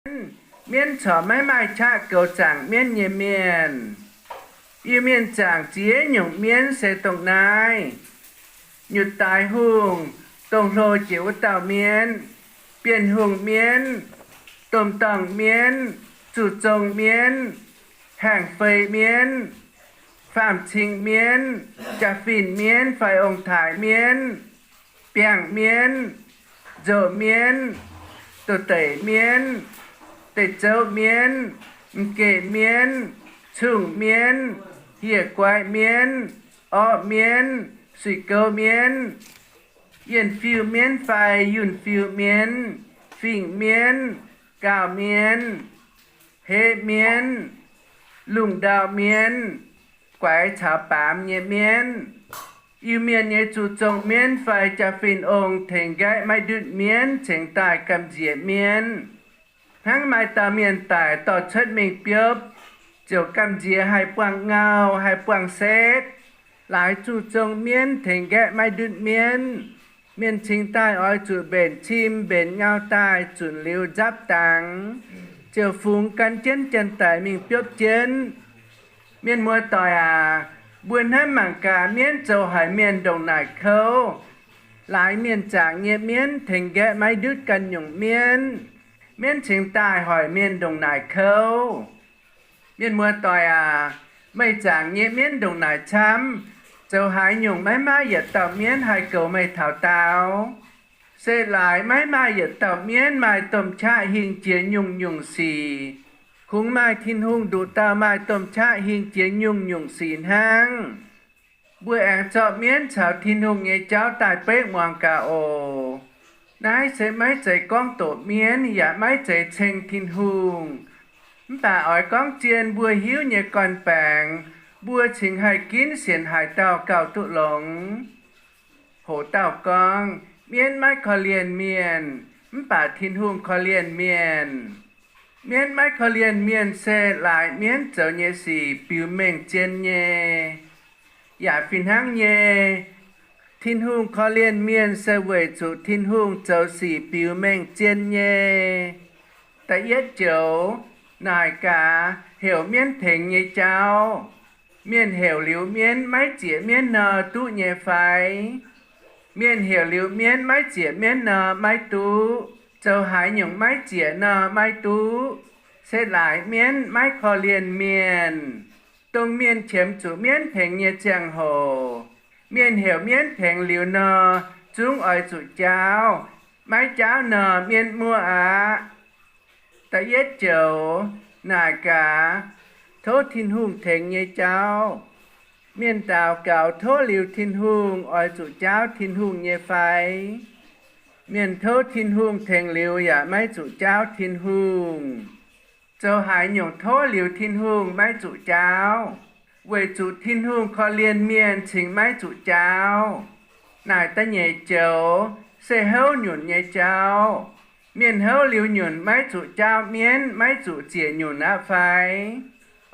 mienv, mienv corc maiv maaih qaqv goux zaangc mienv nyei mienh. Iu-Mienh zaangc ziex nyungc mienv se dongh naaiv: Nyutc Daaix Hungh, dongh hlo jiex wuov dauh mienv, Bienh Hungh mienv, domh dorngh mienv, zuqc zong mienv, haengh fei mienv, faam-cing mienv, jaa-fin mienv fai ong-taaix mienv, biangh mienv, nzouh mienv, douz-deic mienv, deic-zouv mienv, m'geh mienv, cungh mienv, hieh guaiv mienv, orqv mienv, suic gouv mienv, yienh fiuv mienv fai yunh fiuv mienv, fingx mienv, gaauh mienv, heqv mienv, lungh ndau mienv, guaix caux baamz nyei mienv. Iu-Mienh nyei zuqc zong mienv fai jaa-fin ong tengx nqaeqv maiv ndutv mienv cingx daaih gamh nziex mienv. Hnangv maaih dauh mienh daic dorh cuotv mingh biopv, ziouc gamh nziex haih buangh ngau, haih buangh setv. Laaix zuqc zong mienv tengx nqaeqv maiv ndutv mienv, mienh cingx daaih oix zuqc mbenc cim mbenc ngau daaih zunc liuz nzapv dangx, ziouc fungx gan jienv janx-daic mingh biopv jienv. Mienh muoz-doic aac, mbuo hnamv mangc gaax mienv zoux haic mienh ndongc naaic kouv. Laaix mienh zaangc nyei mienv tengx nqaeqv maiv ndutv ganh nyungc mienv, mienv cingx daaih hoic mienh ndongc naaic kouv. Mienh muoz-doic aac, meih zaangc nyei mienv ndongc naaic camv, zoux haaix nyungc maiv maaih yietc dauh mienv haih goux meih taux daauv. Se laaix maiv maaih yietc dauh mienv maaih domh qaqv hingh jiex nyungc-nyungc sic. Kungx maaih Tin-Hungh nduqc dauh maaih domh qaqv hingh jiex nyungc-nyungc sic hnangv. Mbuo aengx zorqv mienv caux Tin-Hungh nyei jauv daaih beiv muangx gaax oc. Naaiv se maiv zeiz gorngv doqc mienv yaac maiv zeiz ceng Tin-Hungh. Mv baac oix gorngv zien mbuo hiuv nyei gorn-baengx, mbuo cingx haih ginv sienx haaix dauh gauh duqv longx. Hoqc dauh gorngv, mienv maiv korv-lienh mienh, mv baac Tin-Hungh korv-lienh mienh. Mienv maiv korv-lienh mienh se laaix mienv zoux nyei sic biux mengh zien nyei. Yaac fih hnangv nyei, Tin-Hungh korv-lienh mienh se weic zuqc Tin-Hungh zoux sic biux mengh zien nyei. Da'yietv joux, naaic gaax heuc mienv tengx nyei jauv. Mienh heuc liuz mienv maiv ziec mienv nor duqv nyei fai? Mienh heuc liuz mienv maiv ziec mienv nor maiv duqv. Zoux haaix nyungc maiv ziec nor maiv duqv? Se laaix mienv maiv korv-lienh mienh. Dongh mienh qiemx zuqc mienv tengx nyei ziangh hoc, mienh heuc mienv tengx liuz nor, zungv oix zuqc jaauv. Maiv jaauv nor, mienv muoqv aqv. Da'yietv joux, naaic gaax tov Tin-Hungh tengx nyei jauv. Mienh daux gaux tov liuz Tin-Hungh oix zuqc jaauv Tin-Hungh nyei fai? Mienh tov Tin-Hungh tengx liuz yaac maiv zuqc jaauv Tin-Hungh. Zoux haaix nyungc tov liuz Tin-Hungh maiv zuqc jaauv? Weic zuqc Tin-Hungh korv-lienh mienh cingx maiv zuqc jaauv. Naaic da'nyeic joux se houv nyunc nyei jauv. Mienh houv liuz nyunc maiv zuqc jaauv mienv, maiv zuqc ziec nyunc aqv fai?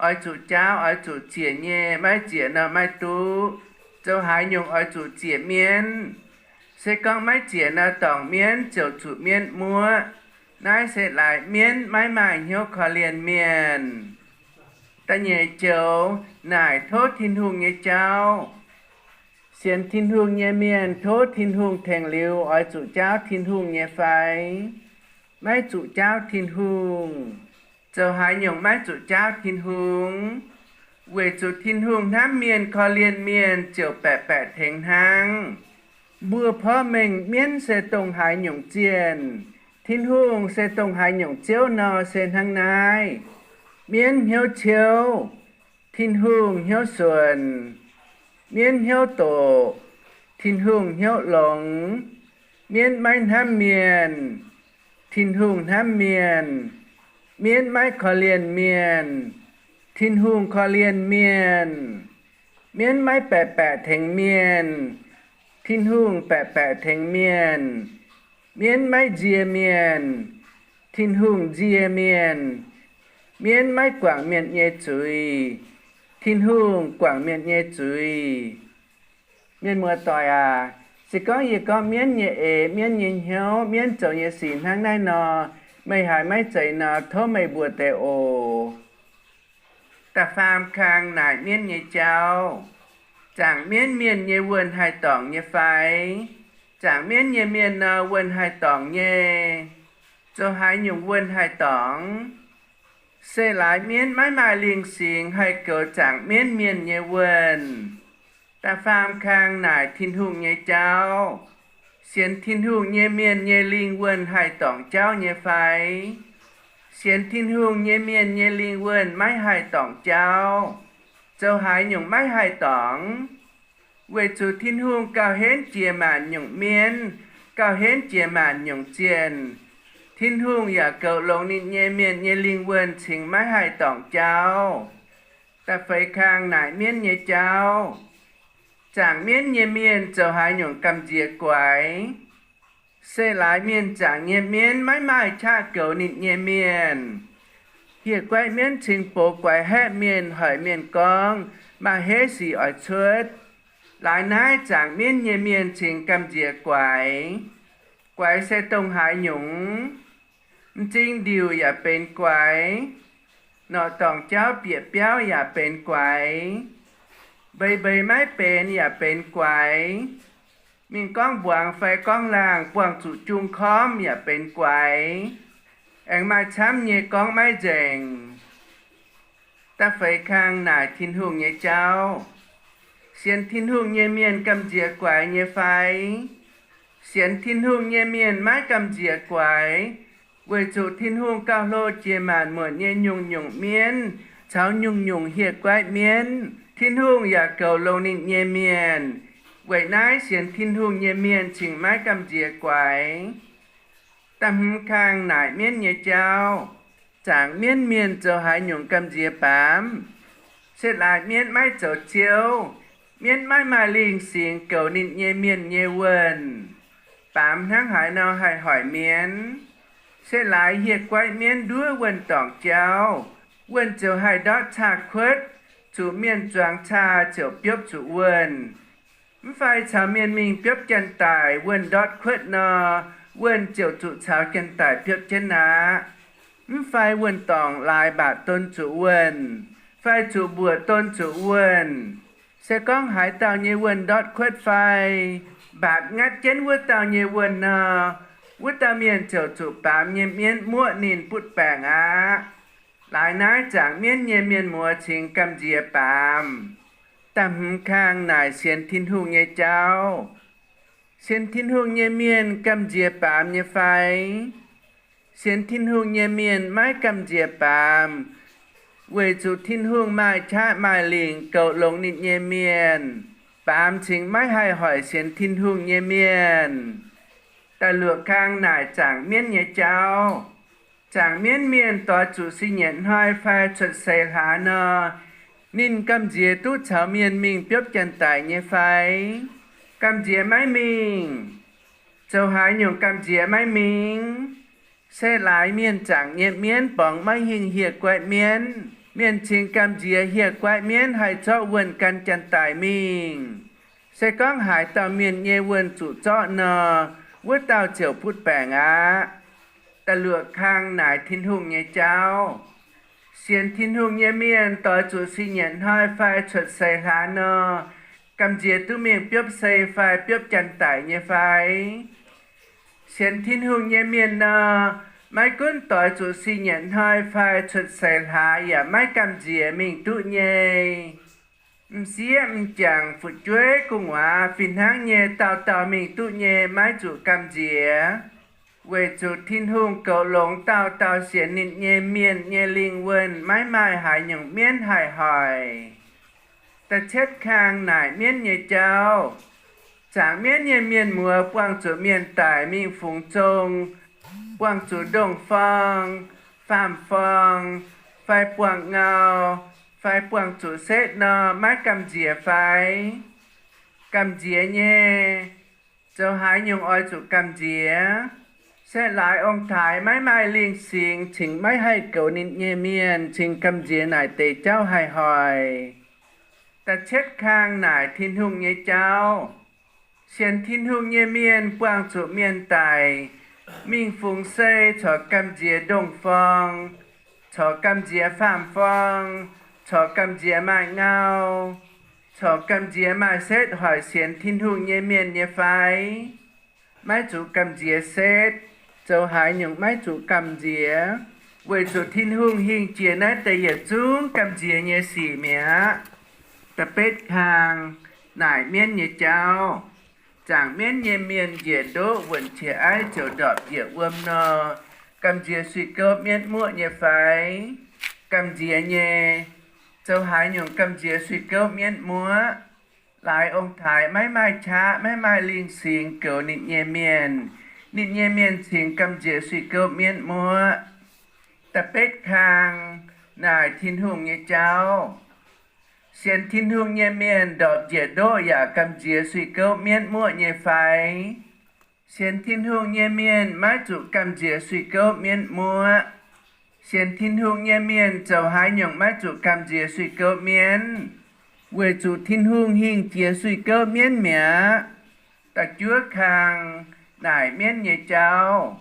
Oix zuqc jaauv, oix zuqc ziec nyei, maiv ziec nor maiv duqv. Zoux haaix nyungc oix zuqc ziec mienv? Se gorngv maiv ziec nor, dorngc mienv ziouc zuqc mienv muoqv. Naaiv se laaix mienv maiv maaih hnyouv korv-lienh mienh. Da'nyeic joux naaic tov Tin-Hungh nyei jauv. Sienx Tin-Hungh nyei mienh tov Tin-Hungh tengx liuz oix zuqc jaauv Tin-Hungh nyei fai? Maiv zuqc jaauv Tin-Hungh. Zoux haaix nyungc maiv zuqc jaauv Tin-Hungh? Weic zuqc Tin-Hungh hnamv mienh korv-lienh mienh ziouc baeqc baeqc tengx hnangv. Mbuo porv mengh mienv se dongh haaix nyungc zienh, Tin-Hungh se dongh haaix nyungc Ziouv nor se hnangv naaiv. Mienv hnyouv ciouv, Tin-Hungh hnyouv suonc. Mienv hnyouv doqc, Tin-Hungh hnyouv longx. Mienv maiv hnamv mienh, Tin-Hungh hnamv mienh. Mienv maiv korv-lienh mienh, Tin-Hungh korv-lienh mienh. Mienv maiv baeqc baeqc tengx mienh, Tin-Hungh baeqc baeqc tengx mienh. Mienv maiv nzie mienh, Tin-Hungh nzie mienh. Mienv maiv guangc mienh nyei zuiz, Tin-Hungh guangc mienh nyei zuiz. Mienh muoz-doic aac, se gorngv yie gorngv mienv nyei eix, mienv nyei hnyouv, mienv zoux nyei sic hnangv naaiv nor, Meih haiz maiv zeiz nor, tov meih mbuox deix oc. Da'faam kang naaic mienv nyei jauv. Zaangc mienv mienh nyei wuonh haih dorngc nyei fai? Zaangc mienv nyei mienh nor, wuonh haih dorngc nyei. Zoux haaix nyungc wuonh haih dorngc? Se laaix mienv maiv maaih lingh singx haih goux zaangc mienv mienh nyei wuonh. Da'faam kang naaic Tin-Hungh nyei jauv. Sienx Tin-Hungh nyei mienh nyei lingh wuonh haih dorngc jauv nyei fai? Sienx Tin-Hungh nyei mienh nyei lingh wuonh maiv haih dorngc jauv. Zoux haaix nyungc maiv haih dorngc? Weic zuqc Tin-Hungh gauh henv jiex maanc nyungc mienv, gauh henv jiex maanc nyungc zienh. Tin-Hungh yaac goux longx ninh nyei mienh nyei lingh wuonh cingx maiv haih dorngc jauv. Da'feix kang naaic mienv nyei jauv. Zaangc mienv nyei mienh zoux haaix nyungc gamh nziex guaix? Se laaix mienh zaangc nyei mienv maiv maaih qaqv goux ninh nyei mienh. Hieh guaiv mienv cingx boz guaix haeqv mienh, hoic mienh gorngv, maaih heiv sic oix cuotv. Laaix naaiv zaangc mienv nyei mienh cingx gamh nziex guaix. Guaix se dongh haaix nyungc? M'zing ndiuc yaac benx guaix, norqc dorngc jauv bieqc biauv yaac benx guaix, mbeix mbeix maiv benx yaac benx guaix, mingh gorngv mbuangz fai gorngv laangh buangh zuqc jung kormv yaac benx guaix, aengx maaih camv nyei gorngv maiv nzengc. Da'feix kang naaic Tin-Hungh nyei jauv. Sienx Tin-Hungh nyei mienh gamh nziex guaix nyei fai? Sienx Tin-Hungh nyei mienh maiv gamh nziex guaix, weic zuqc Tin-Hungh gauh hlo jiex maanc muotc nyei nyungc-nyungc mienv caux nyungc-nyungc hieh guaiv mienv. Tin-Hungh yaac goux longx ninh nyei mienh. Weic naaiv sienx Tin-Hungh nyei mienh cingx maiv gamh nziex guaix. Da'hmz kang naaic mienv nyei jauv. Zaangc mienv mienh zoux haaix nyungc gamh nziex baamz? Se laaix mienv maiv zoux ziouv, mienv maiv maaih lingh singx goux ninh nyei mienh nyei wuonh. Baamz hnangv haaix nor haih hoic mienv? Se laaix hieh guaiv mienv nduov wuonh dorngc jauv, wuonh ziouc haih ndortv caa kuotv, zuqc mienh zuangx caa ziouc biopv zuqc wuonh. Mv fai caux mienh mingh biopv janx-daic, wuonh ndortv kuotv nor, wuonh ziouc zuqc caux janx-daic biopv jienv aqv. Mv fai wuonh dorngc laaix mbaatc don zuqc wuonh, fai zuqc mbuoqc don zuqc wuonh. Se gorngv haaix dauh nyei wuonh ndortv kuotv fai mbaatc ngatv jienv wuov dauh nyei wuonh nor, wuov dauh mienh ziouc zuqc baamz nyei mienv muoqv ninh butv baengc aqv. Laaix naaiv zaangc mienv nyei mienh muoz cingx gamh nziex baamz. Da'hmz kang naaic sienx Tin-Hungh nyei jauv. Sienx Tin-Hungh nyei mienh gamh nziex baamz nyei fai? Sienx Tin-Hungh nyei mienh maiv gamh nziex baamz, weic zuqc Tin-Hungh maaih qaqv maaih lingc goux longx ninh nyei mienh. Baamz cingx maiv haih hoic sienx Tin-Hungh nyei mienh. Da'luoqc kang naaic zaangc mienv nyei jauv. Zaangc mienv mienh doix zuqc sin nyietc hnoi fai cuotv seix hlaax nor, ninh gamh nziex duqv caux mienh mingh biopv janx-daic nyei fai? Gamh nziex maiv mingh. Zoux haaix nyungc gamh nziex maiv mingh? Se laaix mienh zaangc nyei mienv borngz maiv hingh hieh guaiv mienv, mienh cingx gamh nziex hieh guaiv mienv haih zorqv wuonh gan janx-daic mingh. Se gorngv haaix dauh mienh nyei wuonh zuqc zorqv nor, wuov dauh ziouc butv baengc aqv. Da'luoqc kang naaic Tin-Hungh nyei jauv. Sienx Tin-Hungh nyei mienh doix zuqc sin nyietc hnoi fai cuotv seix hlaax nor, gamh nziex duqv mingh biopv sei fai biopv janx-daic nyei fai? Sienx Tin-Hungh nyei mienh nor, maiv gunv doix zuqc sin nyietc hnoi fai cuotv seix hlaax yaac maiv gamh nziex mingh duqv nyei. M'sieqv m'jangc fu'jueiv gu'nguaaz fih hnangv nyei dauh dauh mingh duqv nyei maiv zuqc gamh nziex, weic zuqc Tin-Hungh goux longx dauh dauh sienx ninh nyei mienh nyei lingh wuonh maiv maaih haaix nyungc mienv haih hoic. Da'cietv kang naaic mienv nyei jauv. Zaangc mienv nyei mienh muoz buangh zuqc mienh daic mingh fungx zong, buangh zuqc ndongh forng, faam-forng, fai buangh ngau, fai buangh zuqc setv nor, maiv gamh nziex fai? Gamh nziex nyei. Zoux haaix nyungc oix zuqc gamh nziex? Se laaix ong-taaix maiv maaih lingh singx cingx maiv haih goux ninh nyei mienh cingx gamh nziex naaic deix jauv haih hoic. Da'cietv kang naaic Tin-Hungh nyei jauv. Sienx Tin-Hungh nyei mienh buangh zuqc mienh daic Mingh fungx sei corc gamh nziex ndongh forng, corc gamh nziex faam-forng, corc gamh nziex maaih ngau, corc gamh nziex maaih setv hoic sienx Tin-Hungh nyei mienh nyei fai? Maiv zuqc gamh nziex setv. Zoux haaix nyungc maiv zuqc gamh nziex? Weic zuqc Tin-Hungh hingh jiex naaiv deix yietc zungv gamh nziex nyei sic mi'aqv. Da'betv kang, naaic mienv nyei jauv. Zaangc mienv nyei mienh njiec ndoqv wuonh qiex aiv ziouc ndorpc njiec wuom nor, gamh nziex sueih gouv mienv muoqv nyei fai? Gamh nziex nyei. Zoux haaix nyungc gamh nziex sueih gouv mienv muoqv? Laaix ong-taaix maiv maaih qaqv, maiv maaih lingh singx goux ninh nyei mienh, ninh nyei mienh cingx gamh nziex sueih gouv mienv muoqv. Da'betv kang, naaic Tin-Hungh nyei jauv. Sienx Tin-Hungh nyei mienh ndorpc njiec ndoqv yaac gamh nziex sueih gouv mienv muoqv nyei fai? Sienx Tin-Hungh nyei mienh maiv zuqc gamh nziex sueih gouv mienv muoqv. Sienx Tin-Hungh nyei mienh zoux haaix nyungc maiv zuqc gamh nziex sueih gouv mienv? Weic zuqc Tin-Hungh hingh jiex sueih gouv mienv mi'aqv. Da'juov kang, naaic mienv nyei jauv.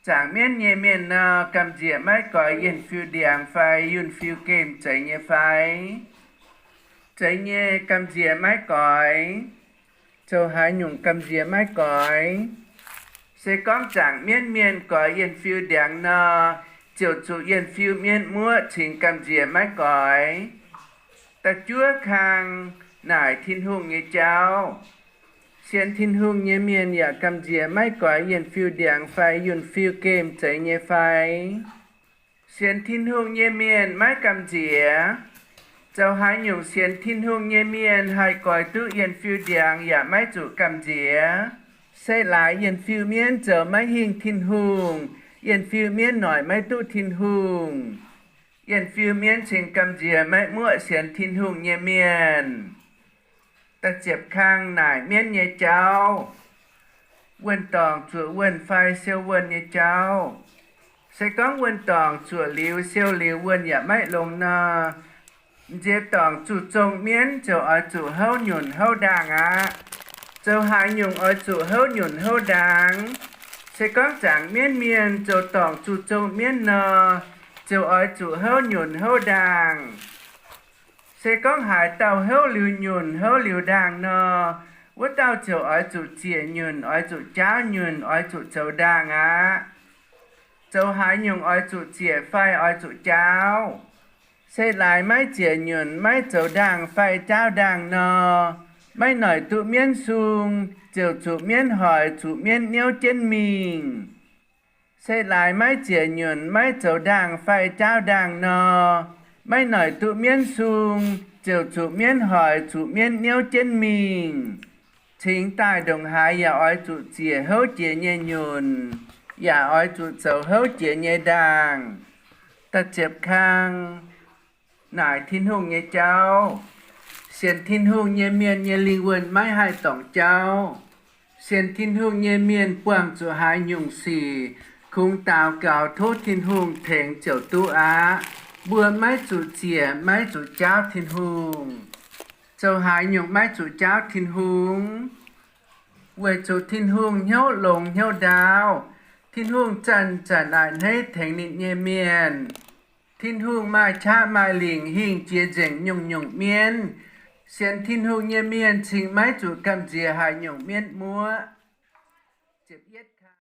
Zaangc mienv nyei mienh nor, gamh nziex maiv goix yienh fiu ndiangx fai yunh fiu gemh zeiz nyei fai? Zeiz nyei, gamh nziex maiv goix. Zoux haaix nyungc gamh nziex maiv goix? Se gorngv zaangc mienv mienh goix yienh fiu ndiangx nor, ziouc zuqc yienh fiu mienv muoqv cingx gamh nziex maiv goix. Da'juov kang, naaic Tin-Hungh nyei jauv. Sienx Tin-Hungh nyei mienh yaac gamh nziex maiv goix yienh fiu ndiangx fai yunh fiu gemh zeiz nyei fai? Sienx Tin-Hungh nyei mienh maiv gamh nziex. Zoux haaix nyungc sienx Tin-Hungh nyei mienh haih goix duqv yienh fiu ndiangx yaac maiv zuqc gamh nziex? Se laaix yienh fiu mienv zoux maiv hingh Tin-Hungh, yienh fiu mienv noic maiv duqv Tin-Hungh. Yienh fiu mienv cingx gamh nziex maiv muoqv sienx Tin-Hungh nyei mienh. Da'ziepc kang, naaic mienv nyei jauv. Wuonh dorngc zuoqc wuonh fai siou wuonh nyei jauv. Se gorngv wuonh dorngc zuoqc liuz siou liuz wuonh yaac maiv longx nor, m'nziex dorngc zuqc zong mienv ziouc oix zuqc houv nyunc houv ndaangh aqv. Zoux haaix nyungc oix zuqc houv nyunc houv ndaangh? Se gorngv zaangc mienv mienh zoux dorngc zuqc zong mienv nor, ziouc oix zuqc houv nyunc houv ndaangh. Se gorngv haaix dauh houv liuz nyunc houv liuz ndaangh nor, wuov dauh ziouc oix zuqc ziec nyunc, oix zuqc jaauv nyunc, oix zuqc zoux ndaangh aqv. Zoux haaix nyungc oix zuqc ziec fai oix zuqc jaauv? Se laaix maiv ziec nyunc, maiv zoux ndaangh fai jaauv ndaangh nor, maiv noic duqv mienv sung, ziouc zuqc mienv hoic, zuqc mienv niouv jienv mingh. Se laaix maiv ziec nyunc, maiv zoux ndaangh fai jaauv ndaangh nor, maiv noic duqv mienv sung, ziouc zuqc mienv hoic, zuqc mienv niouv jienv mingh. Cingx daaih ndongc haaix yaac oix zuqc ziec houv jiex nyei nyunc, yaac oix zuqc zoux houv jiex nyei ndaangh. Da'ziepc kang, naaic Tin-Hungh nyei jauv. Sienx Tin-Hungh nyei mienh nyei lingh wuonh maiv haih dorngc jauv. Sienx Tin-Hungh nyei mienh buangh zuqc haaix nyungc sic, kungx daux gaux tov Tin-Hungh tengx ziouc duqv aqv. Mbuo maiv zuqc ziec, maiv zuqc jaauv Tin-Hungh. Zoux haaix nyungc maiv zuqc jaauv Tin-Hungh? Weic zuqc Tin-Hungh hnyouv longx hnyouv ndaauv. Tin-Hungh zanc-zanc a'hneiv tengx ninh nyei mienh. Tin-Hungh maaih qaqv maaih lingc hingh jiex nzengc nyungc-nyungc mienv. Sienx Tin-Hungh nyei mienh cingx maiv zuqc gamh nziex haaix nyungc mienv muoqv.